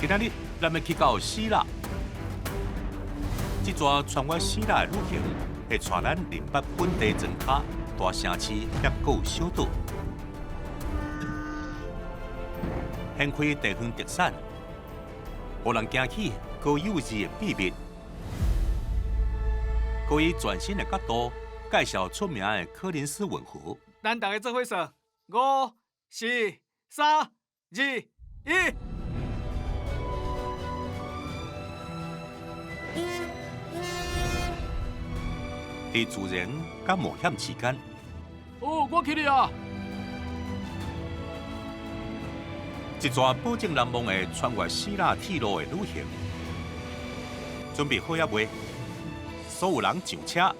今仔日咱欲去到希臘，這逝穿越希臘的旅行，會帶咱認捌本地莊跤、大城市抑閣有小島，掀開地方特產，予人驚起公有制的秘密，閣以全新的角度介紹出名的柯林斯運河。咱逐家做伙算，五、四、三、二、一。佇自然佮冒險之間，哦，我起你啊！一逝保證難忘的穿越希臘鐵路的旅行，準備好猶未？所有人上車，